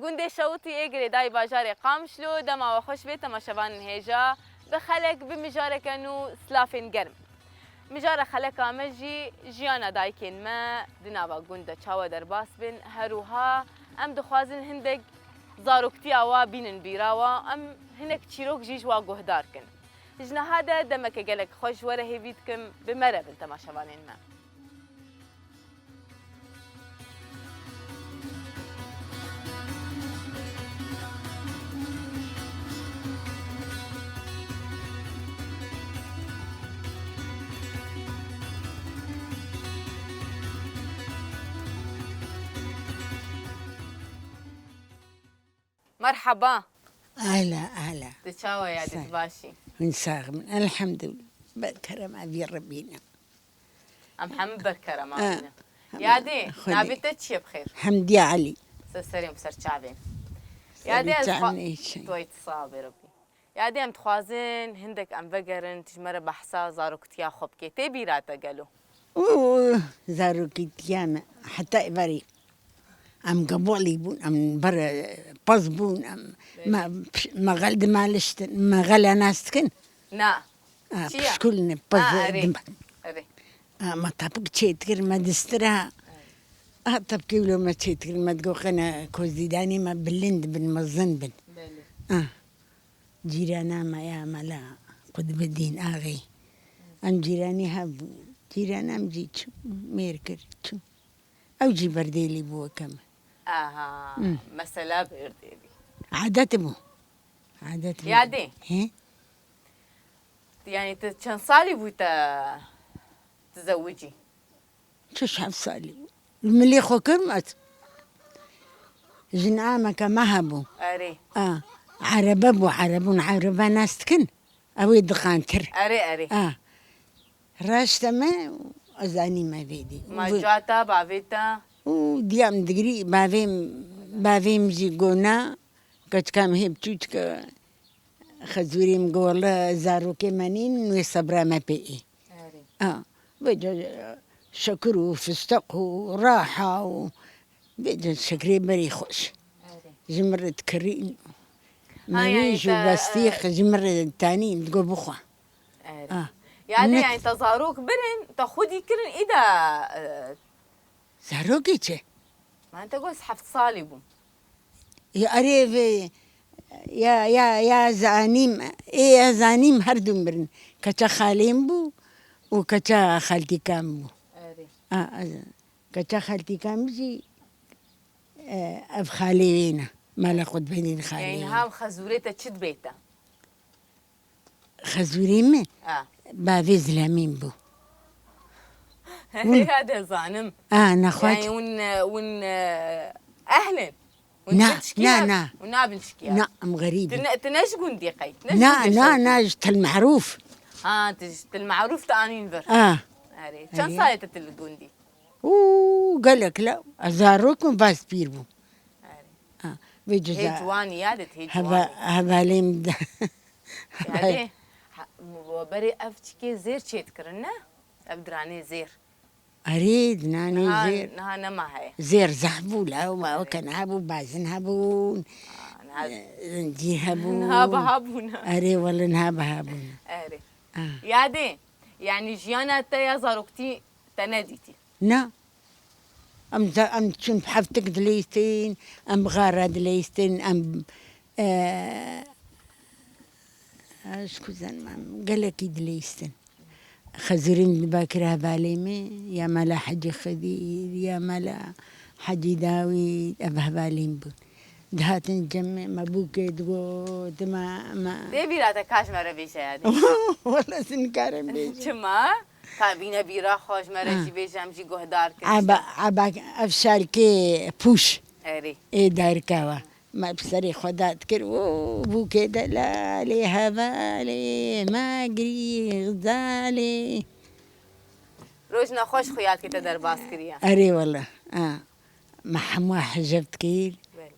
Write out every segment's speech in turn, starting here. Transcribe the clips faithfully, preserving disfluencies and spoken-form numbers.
Gundê Şewitî ê girêdayî bajarê Qamişlo, dema we xweş bê temaşevanên hêja, bi xelek, bi mijareke nû, silafên germ. Mijara xeleka me jî jiyana dayikên me di nava gund de çawa derbas bin, her wiha em dixwazin hindek zaroktiya wa bînin bîra wa, em hinek çîrok jî ji wa guhdar kin. Ji niha de demeke gelek xweş ji we re hêvî dikim, bi me re bin temaşevanên me. Merheba. Ahla, ahla. Tu çawa yadê, tu baş î? Hûn sax bin. Elhamdulillah. Ber kerema vî Rebbî ne. Em hemî ber kerema wî ne. Yadê, navê te çi ye bi xêr? Hemdiye Elî. Ser serê min, ser çavê min. Yadê, ez xwe-, tu yê sax bê Rebbî. Yadê, em dixwazin hindek em vegerin, tu ji me re behsa zaroktiya xwe bikê. Tê bîra te gelo? Û zarokîtiya me heta êvarî em gebolî bûn, em ber pez bûn, em, me, me xel dimaliştin, me xele nas dikin. Na. A, çi ya? Pişkul ne, pez. A, erê. Dim-, erê. A, me tapik çêdikir, me distira. A, tapikê wilo me çêdikir, me digo xene kozîdanê me bilind bin, mezin bin. Belê. A. Cîrana me ya Mela Qutbedîn Axê. Em cîranî hebûn. Cîrana em jî çû, mêr kir, çû. Ew jî berdêlî bû weke me. Aha, mesela berdêlî. Adet bû. Adet bû. Yadê. He? Yani tu çend salî bû te tizewicî? Şeş heft salî bû. Li milê xwe kirim ez. Jin ameke me hebû. Erê. A, erebe bû, erebûn, erebe nas dikin. Ew ê diqantir. Erê, erê. A. Raşte me, ez zanîme vê dî. Ma cata, bavê te? Û diyam digirî, bavê, bavê min jî gona, keçika min hê biçûçik e. Xezûrê min got, wele zarokê me nîn, wê sebra me pê ê. Erê. A, vêca şekir û fisteq û raha û vêca şekirê berî xweş. Erê. Ji min re dikirîn. Ha, mewî yani ji te, bestî e, ji min re tanîn, digo bixwe. Erê. A. Yani, ne- yani te zarok birin, te xwedî kirin, îda, e, Zarokê çi? Man te got heft salî bûm. Ya erê vê, ya, ya, ya zanîm, ê ya zanîm her du mirin. Keça xalê min bû û keça xaltîka min bû. Erê. A, a, keça xaltîka min jî, e, ev xalê wê ne. Mala Qutbedîn xalê wê ne. Yani niha xezûrê te çi dibê te? Xezûrê min, ha, bavê zilamî min bû. Hûn- Ya de zanim. A, nexweş. Yani hûn, hûn, e, ehl in? Hûn na, na, na. Hûn nabin şikiyar? Na, em xerîb in. Tu ne, tu ne ji gundî qey? Tu ne ji gundî xew? Na, na, ji Til Merûf. Ha, tu ji Til Merûf tu anîn vir. A. Erê. Çend salê te tu li gundî? Û gelek la, ez zarok bûm, vaz pîr bûm. Erê. Ha, vê ceza. Hê ciwanî ya de, hê ciwanî. Hevalê min de. Yadê, ha, berê ev çikê zêr çêdikirin, ne? Ev diranê zêr. Erê, dinanê zêr. Niha, niha nema heye. Zêr zehf bû la, weke niha bû, bazin hebûn. Ha, niha. E, zincîr hebûn. Niha biha bûn. Erê, wele niha biha bûn. Erê. Ha. Yadê, yani jiyana te ya zaroktî te nedîtî? Na. Em za-, em diçûn bi heftik dileyistin, em bi xara dileyistin, em, e, ez ku zanim, em gelekî dileyistin. Xezûrî min diba kir hevalê min, ya Mela Hecî Xidîr, ya Mela Hecî Dawîd, ev hevalê min bûn. Dihatin cem me, me bûkê digot, me, me. Tê bîra te ka ji me re bêje, yadê? Wele ez nikarim bêjim. Çima? Ka bîne bîra xwe, ji me re jî bêje, em jî guhdar kin. Eba, eba, ev şalkê pûş. Erê. Ê darika we. Me bi serê xwe da dikir, û bûkê de lalê hevalê, me girî xizalê. Roj nexweş xuya dikê te derbas kiriye. Erê wele. A. Me hemû hicv dikir. Belê.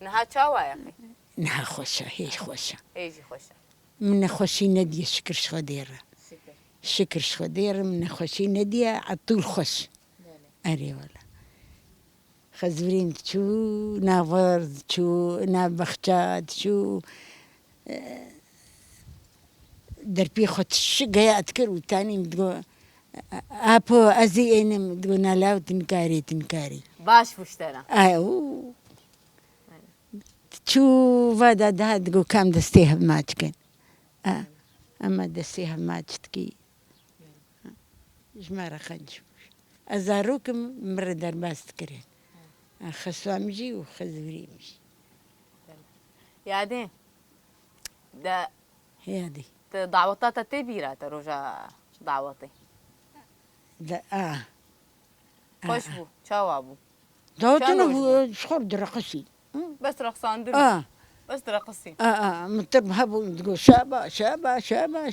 Niha çawa ye qey? Niha xweş e, hê xweş e. Hê jî xweş e. Min nexweşî nediye, şikir ji Xwedê re. Şikir. Şikir ji Xwedê re, min nexweşî nediye, etûl xweş. Belê. Erê wele. Xezûrîn diçû, nav wir diçû, nav bexça diçû. Derpî xwe tişik heya dikir û tanî min digo, "Apo, ez ê ênim." Digo, "Na law, tu nikarî, tu nikarî." Baş bû ji te re. Ay, û. Diçû va da daha digo, "Kam destê hev maç kin." A, ema destê hev maç dikî. Ji me re qenc bû. Ez zarokim, min re derbas dikirin. Xeswa min jî û xezûrî min jî. Yadê, de Yadê. Te daweta te tê bîra te roja dawetê? De, a. Xweş bû, çawa bû? Dawetê ne bû, ji xwe direqisî. Bes rexsandin. A. Bes direqisî. A, a, min tir hebû, digo, "Şaba, şaba, şaba."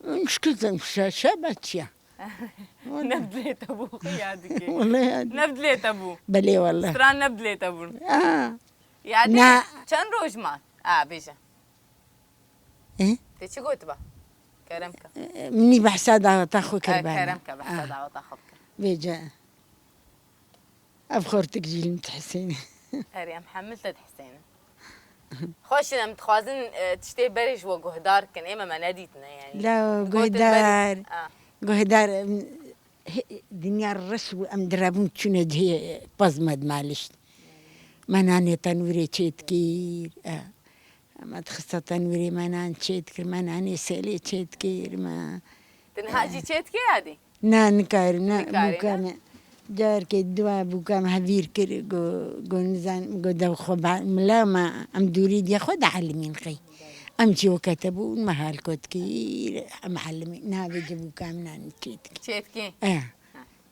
Min şikizim, şe-, şaba çiya? Ne bi dilê te bû, xuya dike. Wele ya. Ne bi dilê te bû. Belê wele. Stran ne bi dilê te bûn. A. Yadê, çend roj man? A, bêje. E? Te çi gotiba? Kerem ke. E, minî behsa daweta xwe kir. E, bana. Kerem ke, behsa daweta xwe bike. Vêce. Ev xortik jî li min dihesêne. Erê, em hemî li te dihesênin. Xweş in, em dixwazin, e, tiştê berê ji we guhdar kin. Ê me, me nedîtine, yanî. La, guhdar, guhdar, em, he, dinya ris bû, em direbûn çûne cihê pez me dimalişt. Me nanê tenûrê çêdikir, e. Me dixista tenûrê, me nan çêdikir, me nanê sêlê çêdikir, me. Te niha jî çêdikir yadê? Na, nikarim, na, bûka me. Carkê dua bûka me hevîr kir, go, go nizan, go dev xwe ba-, mila me, em dûrî diye xwe dihelimîn qey. Em çî wekete bûn, me hal kot kir, em helimîn, navê ci bûka min nan çêdikir. Çêdikê? Eh,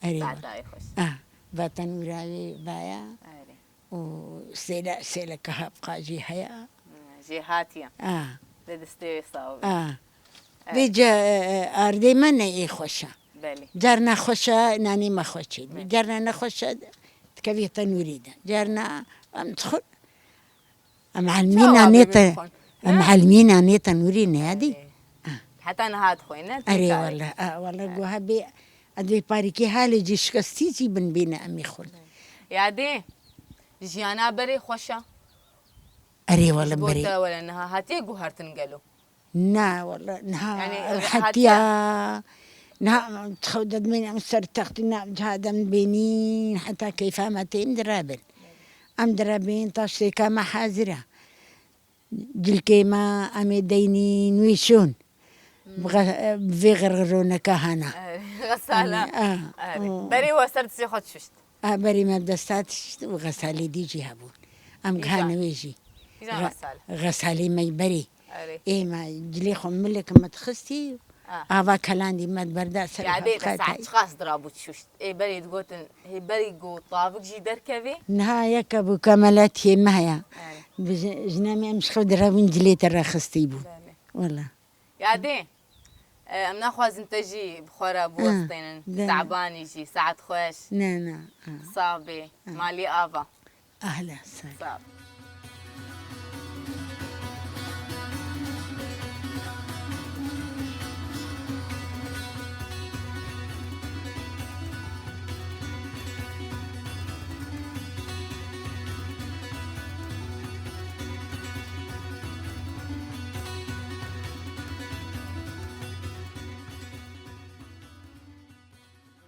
erê. Batayê xweş. Ah, vatan û ravê vaya. Erê. Û sêle, sêleke hevqa jî heye. Jê hatiye. Ah. Dê destê wê sax be. Ah. Evet. Vêce, e, e, ardê me ne ê xweş e. Belê. Carna xweş e, nanê me xweş e. Belê. Carna ne xweş e, dikevî tenûrê de. Carna em dixwin. Em elmî nanê te, em elmî nanê tenûrê neyadî. Erê. Ah. Heta niha dixwin, ne? Erê wele, ah, wele, go hebê, ez vê parîkê halê cî şikestî jî bin bêne em ê xwin. Yadê, jiyana berê xweş e. Erê wele berê. Ji bo te wele niha hatiye guhertin gelo? Na, wele, niha rehetiya. Niha em xew dedimên em ser textî nav ciha dem bênîn, heta keyfa me tê em direbin. Em direbin, taştêka me hazir e. Cilkê me em ê deynîn wî şûn. Bi xe-, bi vê xirxironeka hana. Erê, xesala. Em, a, erê. O. Berê we ser dizê xwe dişuşt. A, berê me bi desta dişt û xesalê dî jî hebûn. Em gihane wê jî. Kîjan xesal? Xesalê me berê. Erê. Ê me cilê xwe milik me dixistî, ava kelandî me diberda ser. Yadê te saet çiqas dirabû dişuşt? Ê berê digotin, hê berî ku tavik jî derkevê? Niha yeke bû kemeletiyê me heye. Erê. Bi ji-, jina me em ji xew direbûn cilê te rexistî bû. Belê. Wela. Yadê, e, em naxwazin te jî bi xwe re biwestênin. Tebanî jî, saet xweş. Ne, ne. Sax bê. Malî ava. Ahla, sax. Sax.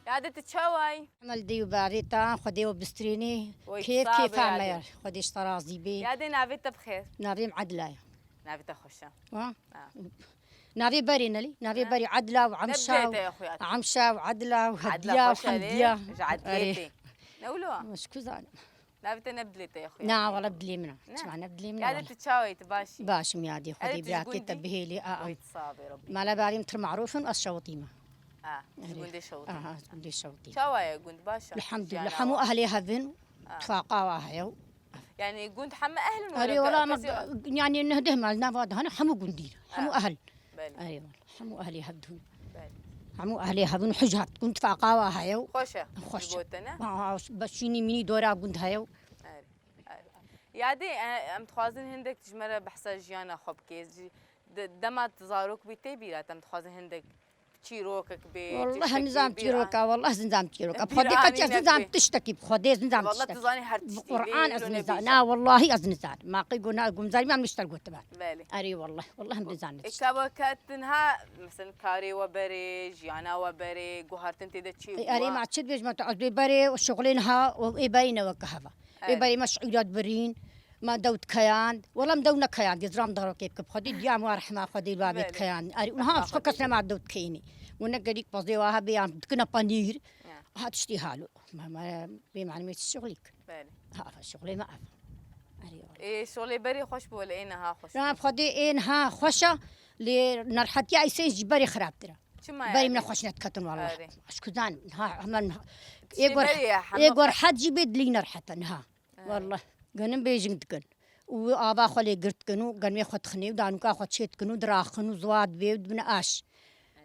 Yadê, tu çawayî? Emel dê û barê tan, Xwedê we bistrênê. Kêf kêfa me ye. Xwedê ji te razî bê. Yadê, navê te bi xêr? Navê min Edla ye. Navê te xweş e. Ha? Ha. Navê berê nelî, navê berê Edla û Emşa û, Emşa û Edla û Hediya û Hemdiya. Ji Edlê tê. Ne wilo? Ji ku zanim? Navê te ne bi dilê te ye xuya? Na, wala bi dilê min e. Çima ne bi dilê min e? Yadê, tu çawayî, tu baş î? Baş im yadê, Xwedê birakê te bihêlê. A, a. Wê tu sax bê, Rabbî. Mala barê min tir marûf in, ez Şewitî me. A, ji gundê Şewitî. Aha, ez gundê Şewitî. Çawa ye gund, baş e? Elhamdulillah, hemû ehlê hev in, tifaqa wa heye. Yanî gund heme ehl in? Erê wela me, yanî neh deh mal nava de hene, hemû gundî ne. Hemû ehl. Belê. Erê wela. Hemû ehlê hev dihûn. Belê. Hemû ehlê hev in, hej hat gund tifaqa wa heye. Xweş e. Xweş e. Ji bo te ne? Ha, ha, beşînî mînî dora gund heye. Erê. Erê. Yadê, e, em dixwazin hindek ji me re behsa jiyana xwe bikê. Ji, de-, dema tu zarok bûyî tê bîra te, em dixwazin hindek Çîrokek bê, Wallah tiştekî nizam bîr çîroka, wallah ez nizam çîroka. Bi Xwedê qet ez nizam tiştekî, bi Xwedê ez nizam tiştekî. Wallah tu zanî her tiştî. Bi Qur'an ez nizam. Na, wallahî ez nizam. Ma qey guna gumzarî me nişter gotibe. Belê. Erê wallah, wallah em nizam. E, ka weke tu niha, mesela karê we berê, jiyana we berê, guhartin tê de çi bû? Erê ma çi dibêjim tu, ez bê berê, şuxulê niha, û ê berê ne weke heva. Ê berê me şiîra dibirîn, me dew dikeyand. Wela me dew nekeyand, ez ram darokê bikim. Xwedê diya me rehma Xwedê li wabê dikeyand. Erê, û niha ji xwe kes nema dew dikeyînî. Û ne gelîk pezê wa hebê yan dikine panîr. Ha tiştî halo. Me, me, bê manimê çi şixulîk. Belê. Ha, şixulê me ev. Erê, wela. Ê, şixulê berê xweş bû, wela ê niha xweş bû. Ya, Xwedê ê niha xweş e, lê nerhetiya îsên ji berê xirabtir e. Çima yani? Berê min xweş nediketin wela. Erê. Ji ku zan, ha, hemen, ê gor, ê gor het jî bê dilî nerhet e niha. Wallah, genim bêjing dikin. Û ava xwe lê girt dikin û genmê xwe dixinê û danûka xwe çê dikin û diraxin û ziwa dibê û dibine aş.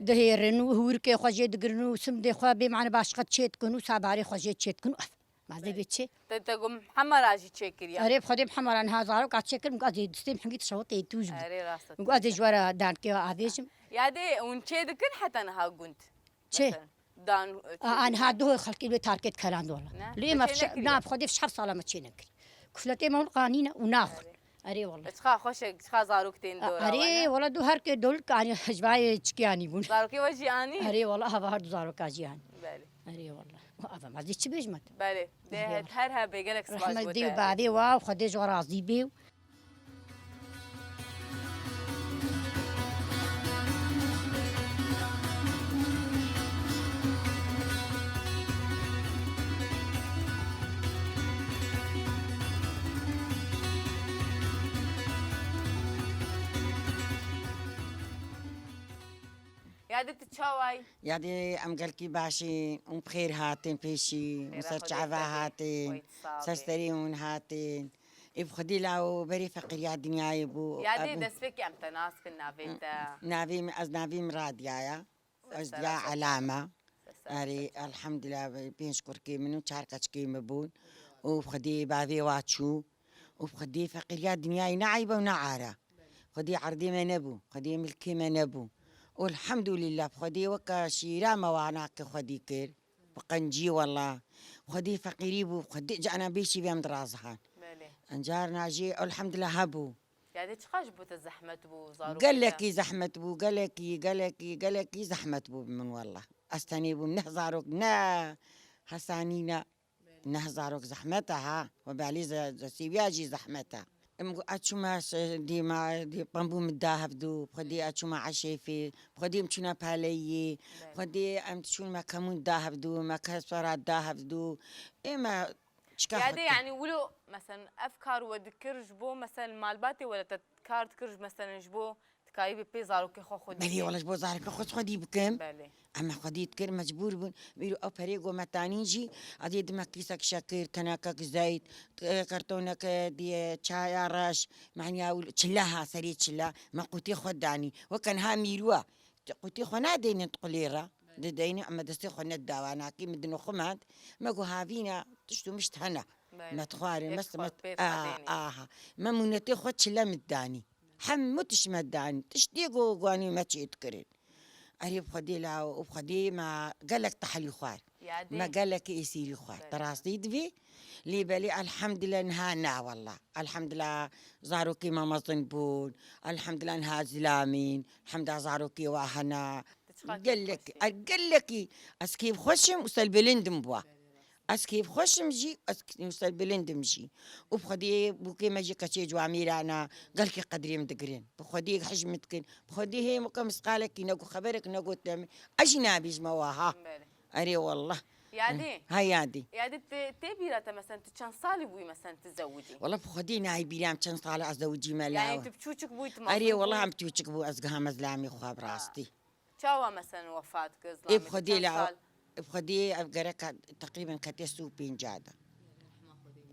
Dihêrin û hûrikê xwe jê digirin û simdê xwe bê mane başqe çê dikin û sabarê xwe jê çê dikin û ev. Ma zê bê çê? Te, te got hema ra jî çê kiriya? Erê, bi Xwedê hema ra niha zaroka çê kir, min got, ez ê distê min hingî tişewitê tûj bû. Erê, rast e. Min got, ez ê ji we re dankê we avêjim. Ya dê hûn çê dikin heta niha gund? Çê? Mesela, dan, A, çê a, niha dikin? Duhê xelkî wê tarkê dikeland wala. Ne? Lê me çê fişe-, nekiriye? Na, bi Xwedê fişev sala me çê nekir. Kufletê me hûn qanîne û naxwin. Erê. Erê wala. Çiqa xweş e, çiqa zarok tên dora we, ne? Erê wala du her kê dolik anî ji vayê çikî anî bûn. Zarokê we jî anî? Erê wala, hava her du zaroka jî anî. Belê. Erê wala. Ava ma zê çi bêjim tu? Belê. Erê wala. Her hebê gelek spas bo te. Rehmet dê û bavê wa û Xwedê ji we razî bê û Yadê tu çaway? Yadê em gelkî başîn û bi xêr hatin pêşî, û ser çava hatin, ser serê hûn hatin. Ê bi Xwedê lawo berê feqîriya dinyayê bû. Yadê destpêkê em te nas bin navê te. Navê min, ez navê min Radiya ya. Ez ya Elama. Erê, elhamdulillah, pênc kurkê min û çar keçikê min bûn. Û bi Xwedê bavê wa çû. Û bi Xwedê feqîriya dinyayê ne eyb e û ne ar e. Xwedê erdê me nebû, Xwedê milkê me nebû. Û elhamdulillah, bi Xwedê weke şîra me wana ke Xwedê kir. Bi qencî wela. Xwedê feqîrî bû, Xwedê cana bêşî vê em dirazihan. Belê. Encar najê, elhamdulillah hebû. Yadê çiqas ji bo te zehmet bû, zarokê te? Gelekî zehmet bû, gelekî, gelekî, gelekî zehmet bû bi min wela. Ez tenê bûm, neh zarok, ne hesanî ne. Neh zarok zehmet e ha. We belê ze-, ze sêwiya jî zehmet e. Em gu-, ez çûme se-, dî ma, dî pembû min da hevdû, bi Xwedê ez çûme eşêfê, bi Xwedê em çûne paleyê, bi Xwedê em çûn me kemûn da hevdû, me kesora da hevdû. Ê me çika Yadê xwe yanî wilo, mesela ev kar we dikir ji bo, mesela malbatê we te kar dikir, mesela ji bo Dikarî bi pê zarokê xwe xwedî Belê, bikî? Wela ji bo zarokê xwe xwedî bikim. Belê. Em me xwedî dikir, mecbûr bûn. Îro ew perê ku me tanîn jî, ez ê dime kîsek şekir, tenekek zeyt, e, kartoneke diye çaya reş, meniya û çile ha, serê çile, me qûtê xwe danî. Weke niha mîrwa, qûtê xwe nadênin qulê re. Dideyne, em me destê xwe nedidawa nakî, min dino xwe mend. Me got havîna, tişt û mişt hene. Belê. Me dixwarin, Ê, mes-, xwe mes-, pê a, xwe dênê. Aha. Me mûnetê xwe çile min danî. Hemû tişt me danî. Tiştê ku guhanî me çê dikirin. Erê bi Xwedê la û bi Xwedê me gelek tehlî xwar. Yadê. Me gelek êsîrî xwar. Belê. Te rastî divê. Lê belê elhamdulillah niha na wela. Elhamdulillah zarokê me mezin bûn. Elhamdulillah niha zilamîn. Hemda zarokê wa hena. Tu çiqas Gelek, kêfxweş î? Er gelekî ez kêfxweş im û serbilind im bû. Ez kêfxweş im jî, ez k-, serbilind im jî. Û bi Xwedê bûkê me jî keçê ciwamîrana, gelkî qedrê min digirin. Bi Xwedê hej min dikin. Bi Xwedê hê min ke misqalekî negot, xeberek negote min. Ez jî nabêjime waha. Belê. Erê wallah. Yadê? Ha yadê. Yadê tê, tê bîra te, mesela tu çend salî bûyî, mesela tu zewicî? Wallah bi Xwedê nayê bîra min çend sal ez zewicîme. Yanî tu bi çûçik bûyî, tu mezin bûyî? Erê wallah em bi çûçik bû, ez giha mezlamê xwe bi rastî. Çawa mesen wefat kir, Ê bi zilamê, Xwedê çend la, sal? Bi Xwedê ev gereka teqrîben ketê sî û pênca de.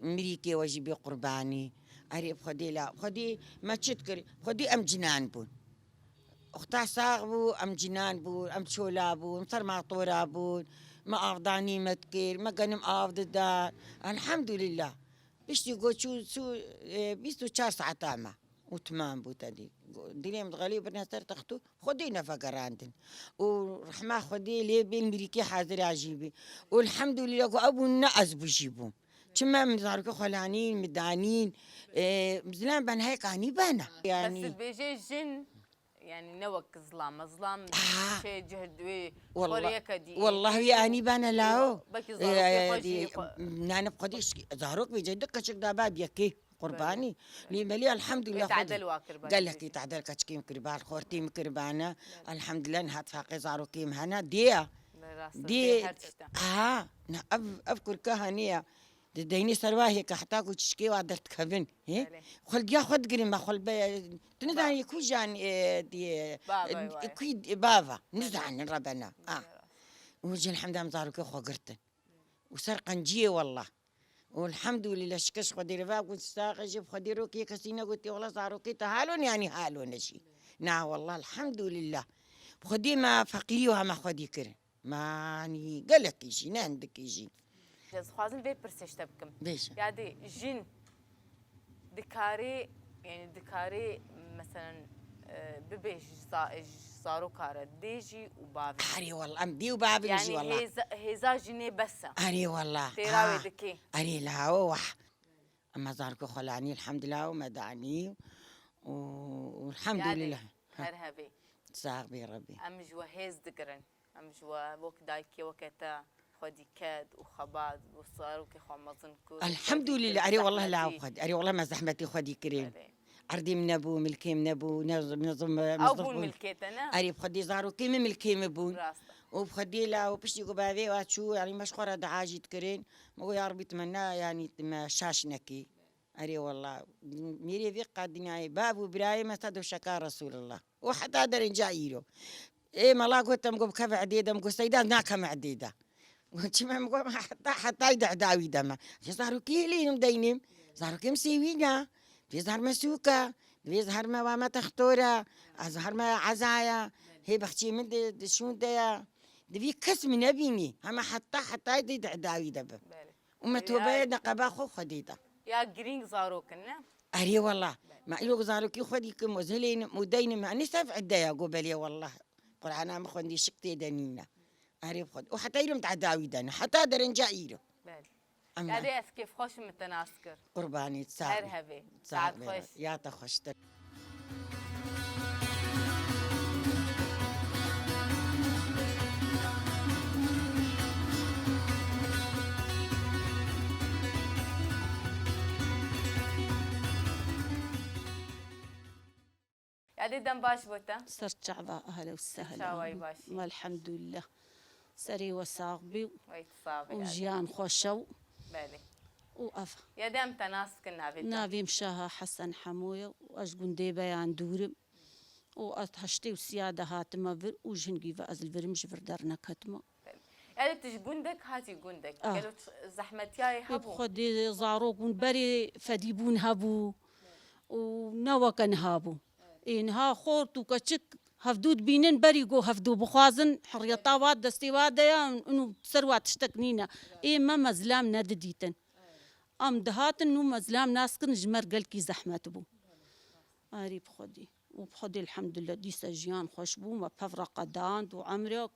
Mirîkê we jî bê qurbanî. Erê bi Xwedê la, bi Xwedê me çi dikir? Bi Xwedê em cinan bûn. Uxta sax bû, em cinan bûn, em çola bûn, em ser matora bûn. Me avdanî me dikir, me genim av didan. Elhamdulillah. Piştî ku çû, çû, e, bîst û çar saeta me. û timam bû te dî. Dilê min dixelî birine ser textû, Xwedê nevegerandin. Û rehma Xwedê lê bên mirîkê hazira jî bî. Û elhamdulillah ku ew bûn ne ez bû jî bûm. Çima min zarokê xwe lanîn, min danîn, e, zilam ben heyk anî bana. Bes Yani dibêje jin, yani ne wek zilam, zilam Aha. Şey cihd wê Wallah, xoriyeke dî. Wallah wî anî bana lao. Belkî E, zarokê xwe jî e, xwe- nane xwe dî şkî. Zarok bêje du keçik da bab yekê. Qurbanî. Lê belê elhamdulillah Wê Xwedê. Tadel wa kir bana. Gelekî tadel keçikê min kir bana, xortê min kir bana. Elhamdulillah niha tifaqê zarokê min hene. Dê ya. Rast e, Dê. Dê her tişta. Ha, ne, ev, ev kurka hene ya. Di deynê serwahê ke heta ku çişkê wa derdikevin. He? Belê. Xweldiya xwe digirin me xwel be. Tu nizanî ku jan, e, diye, Bava, e, vay. Ku bava. Nizanin rebena. Ah. Belê, rast. Û cil hemdam zarokê xwe girtin. Û ser qenciyê wallah. Û elhamdulillah şikeş Xwedê re va got saxe jî bi Xwedê rokê kesî negotê wala zarokê te halo ne yanî halo ne jî. Na wallah elhamdulillah. Bi Xwedê me feqîrî û heme xwedî kirin. Me yanî gelekî jî ne hindikî jî. Ez dixwazim vê pirsê ji te bikim. Bêje. Yadê jin dikarê, yani dikarê meselen, e, bibê ji za-, ji zaroka re dê jî û bavê jî. Erê wallah, em dê û bavê jî Yani wallah. hêza, hêza jinê bes e. Erê wallah. Têra wê Ha. dikê. Erê la o wah. Em zarokê xwe lanî elhamdulillah û me danî û, û elhamdulillah. Yani her hevê. Sax bê Rebî. Em ji we hêz digirin. Em ji we wek dayikê weke te xwedî ked û xebat û zarokê xwe mezin kir. Elhamdulillah, erê wallah la xwedî, erê wallah me zehmetî xwedî kirin. Belê. Erdê min nebû, milkê min nebû, ne, ne zim, Ew bûn milkê te, ne? Erê bi xwedî zarokê min milkê min bûn. Rast e. Û bi xwedî la û piştî ku bavê wa çû, yanî me ji xwe re dua jî dikirin. Me got ya Rebî tu me ne, yanî tu me şaş nekî. Erê wallah, mêrê vê qat dinyayê, bav û birayê me sed û şeka Resulullah. Û heta derinca îro. Ê mala gotim, got, bikeve edê de, min got, Seyda, nakeme edê de. Got, çima? Min got, heta, hetayî de edawî de me. Ji zarokê lênim deynim. Zarokê min sêwî ne. Divê zahar me sûk e. Divê zahar me wa me textor e. Ez zahar me ezaya. Hê bexçê min di, di şûn de ye. Divê kes min nebînî. Hema heta, hetayî de, de edawî de bim. Belê. Û me Ya- tobeyê neqeba xwe Xwedê da. Ya girîng zarok in, ne? Erê wela. Me îro zarokî xwedî kim û zilênim û deynim, me nî sev ede ya, go belê wela. Qur'ana min xwendî şik tê de nîne. Erê bi Xwedê. Û heta îro min dawî de ne. Heta derinca îro. Belê. Em Ya dê ez kêfxweş im min te nas kir. Qurbanî, sağ Her ol. hevê. Sağ Saet ol. xweş. Ya te xweştir. Ya dê dem baş bo te. Ser çava, ehlen û sehlen. Çawayî başî. Elhamdulillah. Serê we sax bî. Wey tu sax bî, û ya dê. Jiyan xweş e û Belê. û ev. Ya dê em te nas bikin navê te. Navê min Şaha Hesen Hemo ye û ez ji gundê Beyan Dûr im. Û ez heştê û sîya de hatime vir û ji hingî ve ez li vir im, ji vir derneketime. Ya dê tu ji gundek hatî gundek. Ah. Gelo tu zehmetiyayê Ê bi hebû? Xwedê zarok bûn, berê fedîbûn hebû û ne weke niha bû. Ê niha xort û keçik hevdû dibînin, berî go hevdû bixwazin, hurriyeta wa destê wa de ya, û ser wa tiştek nîne. Ê me mezlem nedidîtin. Em dihatin nû mezlem nas kirin, ji me re gelkî zehmet bû. Arî bi Xwedê. Û bi Xwedê elhamdulillah dîsa jiyan xweş bû, me pevre qedand û emrek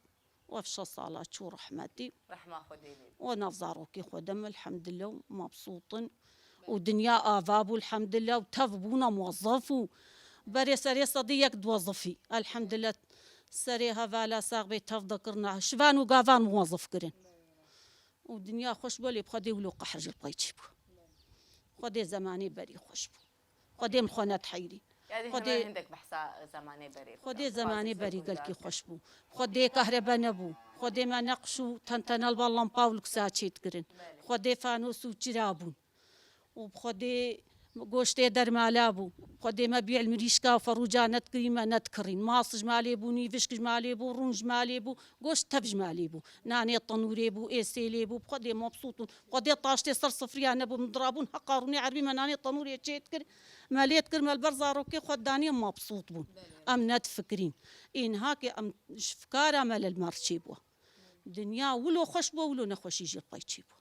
û ev şeş sala çû rehmetî. Rehma Xwedê lê. Û nav zarokê xwe de me elhamdulillah û mebsût in. Û dinya ava bû elhamdulillah û tev bûna muwezef û berê serê sedî yek diwezifî. Elhamdulillah serê hevala sax bê tev dekirina. Şivan û gavan muwezif kirin. Û dinya xweş bû lê bi Xwedê wilo qehr ji li pey çê bû. Xwedê zemanê berî xweş bû. Xwedê min xwe nediheyirî. Ya dê Xwedê hindek behsa zemanê berê Xwedê bike. zemanê Xwedê berî gelkî xweş bû. Xwedê kahrebe nebû. Xwedê me neqş û tentene li ba lampa û luksa çê dikirin. Belê. Xwedê fanos û çira bûn. Û bi Xwedê goştê dermala bû. Xwedê me bî li mirîşka û ferûca nedikirî me nedikirîn. Mas ji malê bû, nîvişk ji malê bû, rûn ji malê bû, goşt tev ji malê bû. Nanê tenûrê bû, ê sêlê bû, bi Xwedê mebsût bûn. Xwedê taştê ser sifriya nebû, min dirabûn heqa rûnê erbî me nanê tenûrê çê dikir. Me lê dikir, me li ber zarokê xwe danî, em mebsût bûn. Em nedifikirîn. Ê niha ke em ji fikara me li mer çê bû. Dinya wilo xweş bû, wilo nexweşî jî li pey çê bû.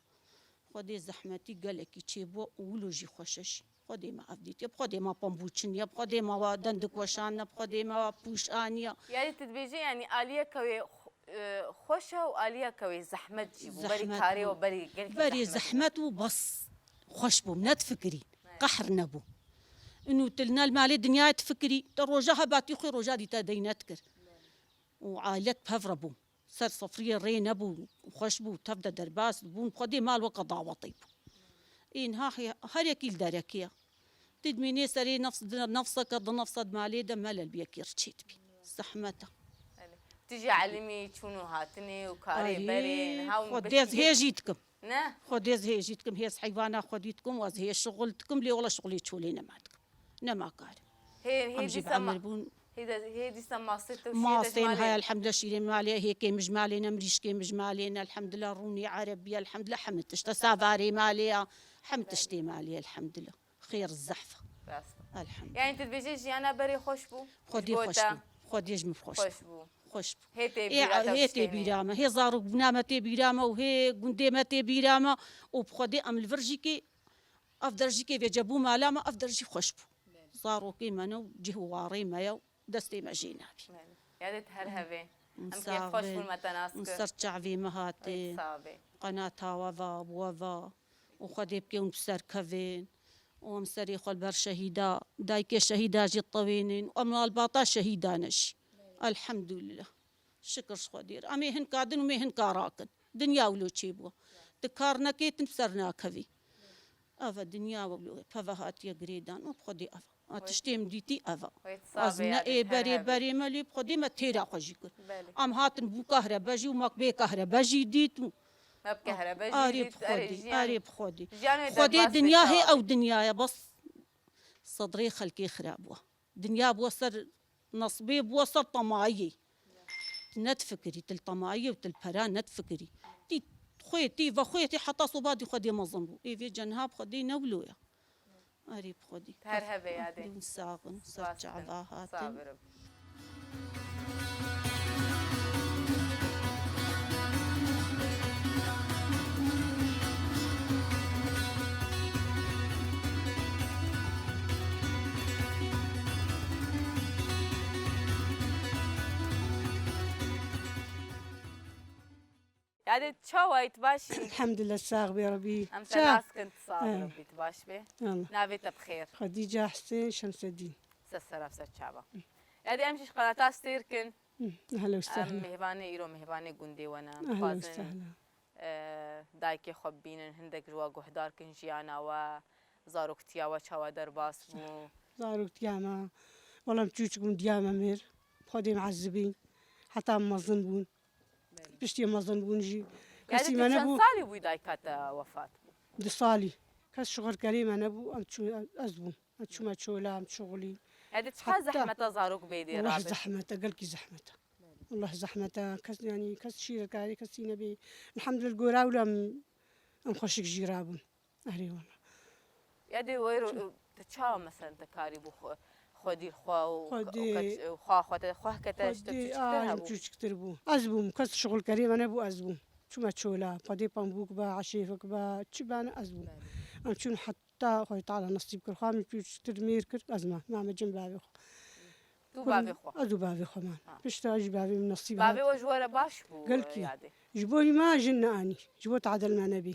Xwedê zehmetî gelekî çêbû û wilo jî xweş e jî. Xwedê me ev dîtiye, bi Xwedê me pambû çiniye, bi Xwedê me wa dendik weşaniye, bi Xwedê me wa pûş aniye. Yanî tu dibêjî, yanî aliyeke wê xwe-, e, xweş e û aliyeke wê zehmet jî bû. Berî Zehmet karê bû. û berî gelkî Berî zehmet bû. zehmet û bes xweş bû, nedifikirî. Evet. Qehr nebû. Û tu li nel malê dinyayê difikirî, te roja hebatî xwe roja dî te dey nedikir. Û aîlet bi hev re bû. Ser sifriyê rê nebû, xweş bû, tev de derbas bûn, Xwedê mal weke dawetê bû. Ê niha he-, her yekî li derekê ye. Ti dimînê serê nefs-, di nefseke, di nefse di malê de melel bi yekî re çêdibî. Zehmet e. Belê. Tu jî elimî çûn û hatinê û karê Erê, berê, niha hûn Xwedê ez hêjî dikim. Ne? Xwedê ez hêjî dikim, hêz heywana xwedî dikim û ez hê şixul dikim, lê wela şixulê çolê nema dikim. Nema kar. Hê, hê Em jî dîsa ma-, bemir bûn. hê de, hê dîsa masê te û şîrê Masên malê. heye, elhamdülillah, şîrê malê, hêkê mij malê ne, mirîşkê mij malê ne, elhamdülillah, rûnê erebî, elhamdülillah, hemî tişt e, savarê malê ya, hemî tiştê malê, elhamdülillah. Xêr zehf. Rast. Elhamdülillah. Yani tu dibêjî jiyana berê xweş bû? Xwedê Ji bo xweş te? bû. Xwedê ji min xweş Xweş bû. bû. Xweş bû. Hê tê Ê, bîra te hê tê tiştê me. bîra me. Hê zarok bûna me tê bîra me û hê gundê me tê bîra me û bi Xwedê em li vir jî kê ev der jî kê vêce bû mala me, ev der jî xweş bû. Zarokê me ne û cih û warê me ye û destê me jê nabî. Belê. Yadê te her hevê. Em Em kêf sax xweş bin. bûn me te nas Em kir. ser çavê me hatê. Ê, sax bê. Qenata we va, we va. Û Xwedê bike hûn bi ser kevin. Û em serê xwe li ber şehîda, dayikê şehîda jî tewênin. Û em malbata şehîdan e jî. Elhamdulillah. Şikir ji Xwedê re. Em ê hinka din û mê hinka rakin. Dinya wilo çêbû. Tu kar nekê, tu bi ser nakevî. Ev e dinya wilo, peve hatiye girêdan û bi Xwedê ev e. A Wê tiştê min dîtî ev e. Wê ti Ez sabe ne ya ê dît her berê hevê. berê me lê bi Xwedê me têra xwe jî kir. Belê. Em hatin bû kahrebe jî û mak bê kahrebe jî dît û Me bi kahrebe jî Arê dît, bi erê Xwedê, jiyanê, arê bi Xwedê. jiyanê Xwedê derbas dinya bê hê çawa ew bê. dinya ye, bes sedrê xelkê xira bû. Dinya bû ser nesbê, bû ser temayê. Tu nedifikirî, tu li temayê û tu li pera nedifikirî. Tî xwê, tî vexwê, tî heta soba dî Xwedê mezin bû. Ê vê cenha bi Xwedê ne wilo ye. Erê bi Xwedê. Her heve yadê. Dûn sax in, ser Spas dikim. çava hatin. Sabirim. Yadê çawa yî, tu baş î? Elhamdülillah, sax bê Rebî. Em te Ça? nas kin, tu sax He. Rebî, tu baş bê. Allah. Navê te bi xêr. Xedîca Husên Şemsedîn. Ser sera ser çava. Yadê em jî ji qenata sêr kin. Hı, ehla û Em sehla. mêvanê îro mêvanê gundê we ne. Em Ehla û dixwazin, sehla. e, dayikê xwe bibînin, hindek ji we guhdar kin jiyana we, zaroktiya we çawa derbas bû. Zaroktiya me, wela em çûçik bûn diya me mêr. Xwedê em ezibîn. Heta em mezin bûn. Belê. Piştî em mezin bûn jî. Yadê Kesî tu me çend nebû. salî bûyî dayika te wefat bû? Du salî. Kes şixulkerê me nebû, em çû, ez bûm. Em çûme çola, em şixulî. Yadê çiqas Heta zehmeta zarok bê dê Wah rabin? zehmet e, gelkî zehmet e. Belê. Wah zehmet e, kes, yanî kes şîrekarê kesî nebê. Elhamdülillah gora wilo em, em xweşik jî rabûn. Erê wala. Yadê weyro, tu çawa mesela te karî bû xwe, xwedî xwe û Xwedê, ke-, xwe xwe te, xwe ke te ji te Xwedê, çûçiktir a, em hebû? çûçiktir bû. Ez bûm, kes şixulkerê me nebû, ez bûm. Çûme çola, Xwedê pambûk be, eşêfik be, çi be ne ez bûm. Belê. Em çûn heta Xwedê Teala nesîb kir. Xwe min çûçiktir mêr kir, ez me, me, me cem bavê xwe. Tu bavê xwe? Ez û bavê xwe man. Ha. Pişta jî bavê min nesîb Bavê hat. we ji we re baş bû, Gelkî. yadê? Ji bo hîma jin neanî. Ji bo tadil me nebî.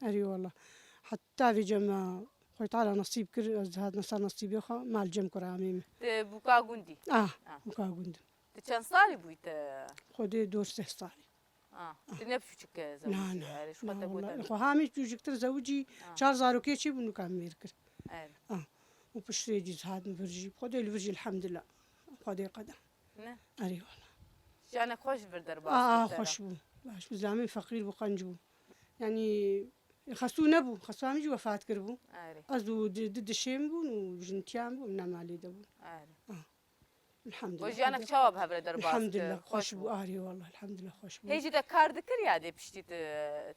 Erê wala. Heta vê cem me Xwedê Teala nesîb kir, ez hatime ser nesîbê xwe, mal cem kir amê min. Te bûka gundî? Ah, Ah. bûka gund im. Tu çend salî bûyî te? Xwedê dor seh salî. Ah, tu ne piçûçik Na, zewicî, na, erê, ji xwe na, te wala. gotin. Xwe hamî piçûçiktir zewicî, Ah. çar zarokê çê bûn û kam mêr kir. Erê. Ah. Û piştê cî hat min vir jî. Xwedê li vir jî elhamdulillah. Xwedê qede. Ne? Erê wala. Jiyanek xweş vir derbas Aa, bû te re. xweş bû. Baş bû. Zamê feqîr bû, qenc bû. Yanî, xesû nebû. Xesûa min jî wefat kiribû. Erê. Ez û di, di dişêm bûn û jintiyan bû, em ne malê de bûn. Erê. Ah. Elhamdulillah. Bo jiyanek çawa bi hev re derbas kir? Elhamdulillah, xweş bû. Arê wala, elhamdulillah, xweş bû. Hê jî te kar dikir ya dê piştî tu,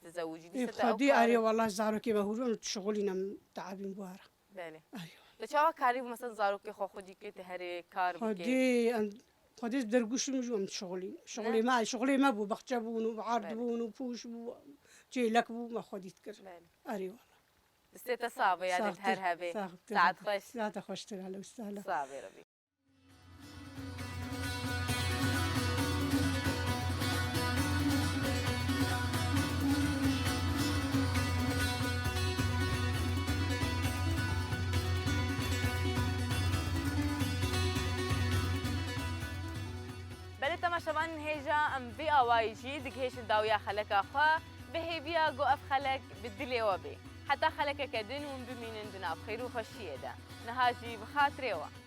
tu zewicî? Ê, Dîsa te ew Xwedê, kar arê wala, zarokê me hûr bûn, şixulî nem teabîn bû ara. Belê. Ay. Te çawa karî bû, mesela, zarokê xwe xwedî kê te herê kar bikê? Xwedê, em, Xwedê dergûşim jû em şixulî. Şixulê Ne? me, şixulê me bû, baxçe bûn û ard Belê. bûn û pûş bû. çêlek bû, me xwedî dikir. Belê. Erê wala. Destê te sax be, yadê te her hebê. Sax, sax, sax. Saet xweş. Saet xweştir, hele wisa, hele. Sax be Rebî. Belê temaşevanên hêja, em vê awayî jî digihêjin dawiya xeleka xwe, bi hêviya ku ev xelek bi dilê we bê. Heta xelekeke din hûn bimînin di nav xêr û xweşiyê de. Niha jî bi xatirê we.